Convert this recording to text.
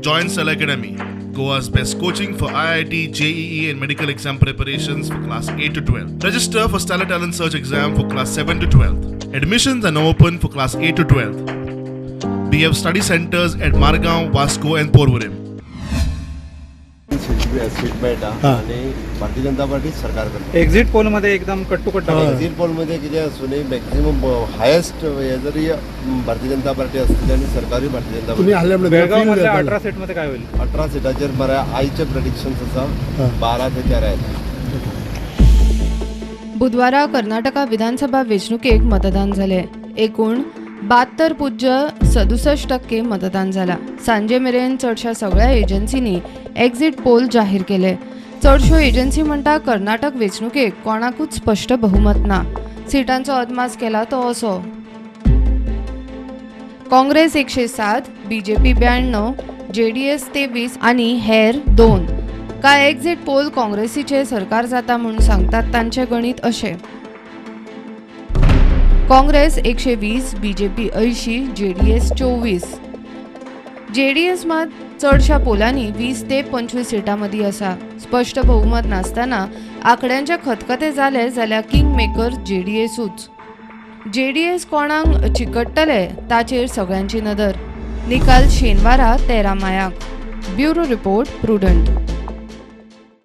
Join Stellar Academy, Goa's best coaching for IIT, JEE, and medical exam preparations for class 8 to 12. Register for Stellar Talent Search exam for class 7 to 12. Admissions are now open for class 8 to 12. We have study centers at Margaon, Vasco, and Porvorim. Seat मेळटा आनी Bharatiya Janata party सरकार करता. Exit पोलमध्ये एकदम cut two cut दाखवतात. Exit पोलमध्ये कितें आसूनय, maximum highest हे जरी भारतीय जनता पार्टी आसतली आनी सरकारूय भारतीय जनता तुम्ही पार्टी. हल्ले म्हणजे बेळगाव मधल्या 18 सीटमध्ये काय होईल? 18 सिटाचेर मरे आयचे प्रेडिक्शन्स आसा, 12 ते 13 येता. बुधवारा कर्नाटका विधानसभा वेंचणुकेक मतदान जालें. एकूण 72.67% मतदान जाला. सांजे मेरेन चडशा सगळ्या एजन्सींनी एक्झिट पोल जाहीर केले. चडश्यो एजन्सी म्हणटा, कर्नाटक वेंचणुकेक कोणाकूच स्पश्ट बहुमत ना. सिटांचो अदमास केला तो असो: काँग्रेस 107, बीजेपी 92, जेडीएस 23 आनी हेर 2. कांय एक्झिट पोल काँग्रेसीचे सरकार जाता म्हूण सांगतात. तांचें गणीत अशें: काँग्रेस 120, बीजेपी 80, जेडीएस 24. जेडीएस मात चडशा पोलांनी 20 ते 25 सिटां मदीं आसा. स्पश्ट बहुमत नासतना आंकड्यांचे खतखते जाले जाल्यार किंग मेकर जेडीएसूच. जेडीएस कोणाक चिकट्टले ताचेर सगळ्यांची नदर. निकाल शेनवारा 13 मायाक. Bureau report, prudent.